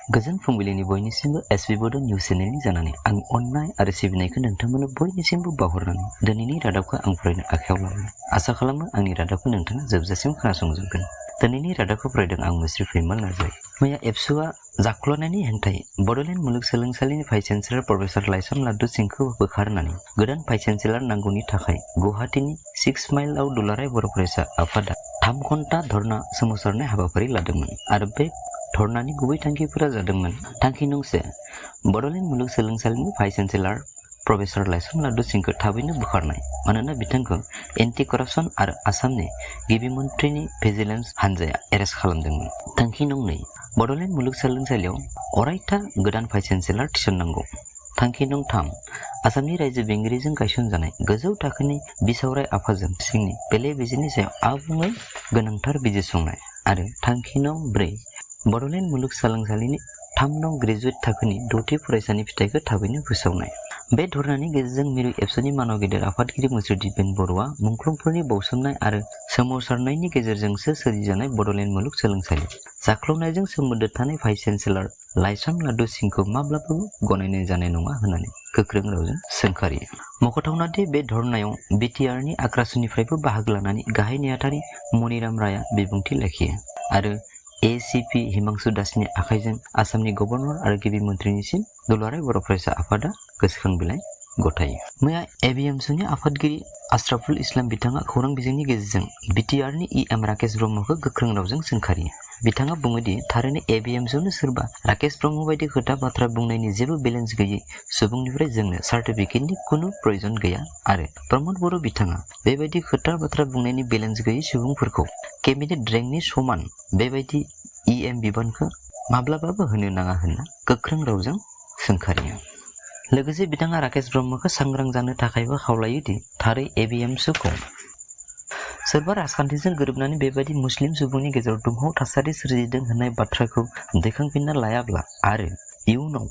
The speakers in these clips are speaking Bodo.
गोजोन फुंबिलिनि बयनिसिमबो एसबि बड' निउस चेनेलनि जानानै आंनि अननाय आरो सिबिनायखौ नोंथांमोननो बयनिसिमबो बावहरनानै दिनैनि रादाबखौ आं फरायनो आखायाव लाबाय। आसा खालामो आंनि रादाबखौ नोंथाङा जोबजासिम खोनासंजोबगोन। दिनैनि रादाबखौ फरायदों आं मुस्रि फैमाल नार्जारि। मैया एबसुआ जाख्ल'नायनि हेंथायै बड'लेण्ड मुलुगसोलोंसालिनि भाइस चेन्सेलर प्रफेसार लाइसम लादु सिंखौ बोखारनानै गोदान भाइस चेन्सेलर नांगौनि थाखाय गुवाहाटीनि 6 माइलआव दुलाराय बर' फरायसा आफादा 3 घन्टा धर्ना सोमावसारनाय हाबाफारि लादोंमोन आरो बे धर्नानि गुबै थांखिफोरा जादोंमोन। थांखि नंसे, बड'लेण्ड मुलुगसोलोंसालिनि भाइस चेन्सेलर प्रफेसार लाइसम लादु सिंखौ थाबैनो बोखारनाय, मानोना बिथांखौ एन्टि करापसन आरो आसामनि गिबि मन्थ्रिनि भिजिलेन्स हानजाया एरेस्ट खालामदोंमोन। थांखि नंनै, बड'लेण्ड मुलुगसोलोंसालियाव अरायथा गोदान भाइस चेन्सेलर थिसननांगौ। थांखि नं 3, आसामनि रायजो बेंगिरिजों गायसनजानाय गोजौ थाखोनि बिसावराय आफादजों सिंनि बेले बेजेनि सायाव आबुङै गोनांथार बिजिरसंनाय। आरो थांखि नं 4, बड'लेण्ड मुलुगसोलोंसालिनि 3 नं ग्रेजुवेट थाखोनि 6थि फरायसानि फिथाइखौ थाबैनो फोसावनाय। बे धर्नानि गेजेरजों मिरु एबसुनि मानाव गेदेर आफादगिरि मुस्रि दिपेन बर'आ मुंख्लंफोरनि बाउसोमनाय आरो सोमावसारनायनि गेजेरजोंसो सोरजिजानाय बड'लेण्ड मुलुगसोलोंसालि जाख्ल'नायजों सोमोन्दो थानाय भाइस चेन्सेलर लाइसम लादु सिंखौ माब्लाबाबो गनायनाय जानाय नङा होननानै गोख्रों रावजों सोंखारियो। मख'थावना दि बे धर्नायाव बिटिआरनि आक्रासुनिफ्रायबो बाहागो लानानै गाहाय नेहाथारि मनिराम रायआ बिबुंथि लाखियो आरो एसिपि हिमांशु दासनि आखाइजों आसामनि गभर्नर आरो गिबि मन्थ्रिनिसिम दुलाराय बर' फरायसा आफादा गोसोखां बिलाइ गथायो। मैया एबिएमसुनि आफादगिरि आशराफुल इस्लाम बिथाङा खौरां बिजोंनि गेजेरजों बिटिआरनि इएम राकेश ब्रह्मखौ गोख्रों रावजों सोंखारियो। बिथाङा बुङोदि थारैनो एबिएमसुनो सोरबा राकेश ब्रह्म बायदि खोथा बाथ्रा बुंनायनि जेबो बेलेन्स गैयै सुबुंनिफ्राय जोंनो सार्टिफिकेटनि खुनु प्रयजन गैया आरो प्रमद बर' बिथाङा बेबायदि खोथा बाथ्रा बुंनायनि बेलेन्स गैयै सुबुंफोरखौ केबिनेट रेंकनि समान बेबायदि इएम बिबानखौ माब्लाबाबो होनो नाङा होनना गोख्रों रावजों सोंखारियो। लोगोसे बिथाङा राकेश ब्रह्मखौ सांग्रां जानो थाखायबो खावलायो दि थारै एबिएमसुखौ सोरबा राजखान्थिजों गोरोबनानै बेबायदि मुस्लिम सुबुंनि गेजेराव दुंहाव थासारि सोरजिदों होननाय बाथ्राखौ दैखांफिनना लायाब्ला आरो इयुनाव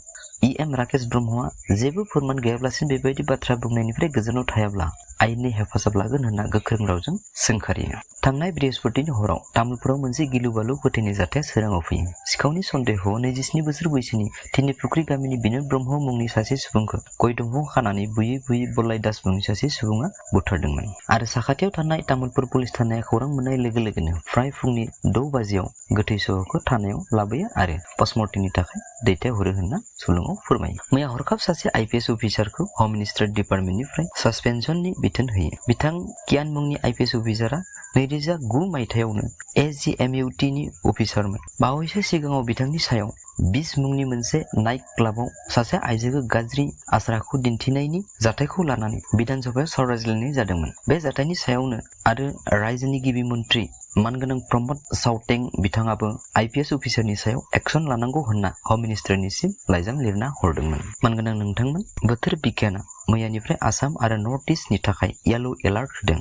इएम राकेश ब्रह्मआ जेबो फोरमान गैयाब्लासिम बेबायदि बाथ्रा बुंनायनिफ्राय गोजानाव थायाब्ला आयेननि हेफाजाब लागोन होनना गोख्रों रावजों सोंखारियो। थांनाय बृहस्पतिनि हराव तामुलपुराव मोनसे गिलु बालु फोथैनाय जाथाया सोराङाव फैयो। सिखावनि सन्देहआव 27 बोसोर बैसोनि थिनिफुख्रि गामिनि बिनोद ब्रह्म मुंनि सासे सुबुंखौ गय दंफां खानानै बुयै बुयै बल्लाय दास मुंनि सासे सुबुङा बुथारदोंमोन आरो साखाथियाव थानाय तामुलपुर पुलिस थानाया खौरां मोननाय लोगो लोगोनो फ्राय फुंनि 6 बाजियाव गोथै सहखौ थानायाव लाबोयो आरो पस्टमर्टेमनि थाखाय दैथायहरो होनना सुलुङाव फोरमायो। मैया हरखाब सासे आइपिएस अफिसारखौ हम मिनिस्टार डिपार्टमेन्टनिफ्राय सासपेनसननि बिथोन होयो। बिथां कियान मुंनि आइपिएस अफिसारा 2009 मायथाइयावनो एसजिएमइउटिनि अफिसारमोन। बावैसो सिगाङाव बिथांनि सायाव 20 मुंनि मोनसे नाइट क्लाबाव सासे आइजोखौ गाज्रि आखु दिन्थिनायनि जाथायखौ लानानै बिधान सभायाव सावरायज्लायनाय जादोंमोन। बे जाथायनि सायावनो आरो रायजोनि गिबि मन्थ्रि मानगोनां प्रमद सावतें बिथाङाबो आइपिएस अफिसारनि सायाव एक्सन लानांगौ होनना हम मिनिस्टारनिसिम लाइजाम लिरना हरदोंमोन। मानगोनां नोंथांमोन, बोथोर बिगियाना मैयानिफ्राय आसाम आरो नर्थ इस्टनि थाखाय येलो एलार्ट होदों।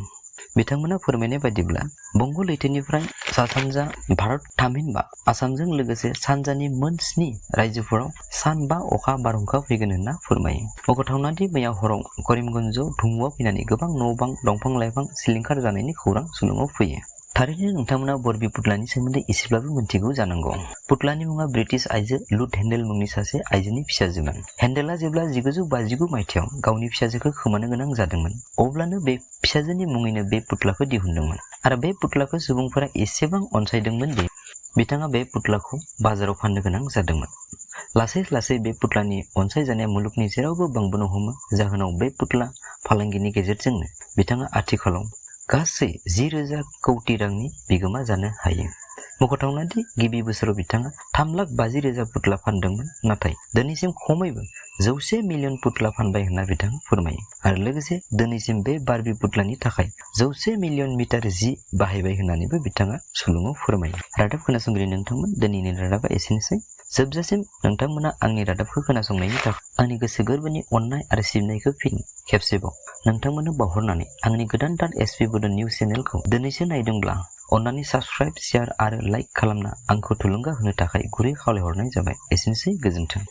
बिथांमोना फोरमायनाय बायदिब्ला बंग लैथोनिफ्राय सा-सानजा भारत थामहिनबा आसामजों लोगोसे सानजानि मोन 7 रायजोफोराव सान 5 अखा बारहुंखा फैगोन होनना फोरमायो। मख'थावना दि मैया हराव करिमगन्जआव धुमुवा फैनानै गोबां न'-बां, दंफां-लाइफां सिलिंखार जानायनि खौरां सुलुङाव फैयो। थारैनो नोंथांमोना बरबि पुतलानि सोमोन्दै एसेब्लाबो मिन्थिगौ जानांगौ। पुतलानि मुङा ब्रिटिश आइजो लुट हेन्डेल मुंनि सासे आइजोनि फिसाजोमोन। हेन्डेलआ जेब्ला 1959 मायथाइयाव गावनि फिसाजोखौ खोमानो गोनां जादोंमोन, अब्लानो बे फिसाजोनि मुङैनो बे पुतलाखौ दिहुनदोंमोन आरो बे पुतलाखौ सुबुंफोरा एसेबां अनसायदोंमोन दि बिथाङा बे पुतलाखौ बाजाराव फाननो गोनां जादोंमोन। लासै लासै बे पुतलानि अनसायजानाया मुलुगनि जेरावबो बांबोनो हमो। जाहोनाव बे पुतला फालांगिनि गेजेरजोंनो बिथाङा आथिखालाव गासै 10,000 कौटि रांनि बिगोमा जानो हायो। मख'थावना दि गिबि बोसोराव बिथाङा 3,50,000 पुतला फानदोंमोन, नाथाय दिनैसिम खमैबो 100 मिलियन पुतला फानबाय होनना बिथाङा फोरमायो आरो लोगोसे दिनैसिम बे बारबि पुतलानि थाखाय 100 मिलियन मिटार जि बाहायबाय होननानैबो बिथाङा सुलुङाव फोरमायो। रादाब खोनासंगिरि नोंथांमोन, दिनैनि रादाबा एसेनोसै। जोबजासिम नोंथांमोना आंनि रादाबखौ खोनासंनायनि थाखाय आंनि गोसो गोरबोनि अननाय आरो सिबिनायखौ फिन खेबसेबाव नोंथांमोननो बावहरनानै आंनि गोदानथार एसबि बड' निउस चेनेलखौ दिनैसो नायदोंब्ला अन्नानै साबस्क्राइब, शेयार आरो लाइक खालामना आंखौ थुलुंगा होनो थाखाय गुरै खावलायहरनाय जाबाय। एसेनोसै, गोजोन्थों।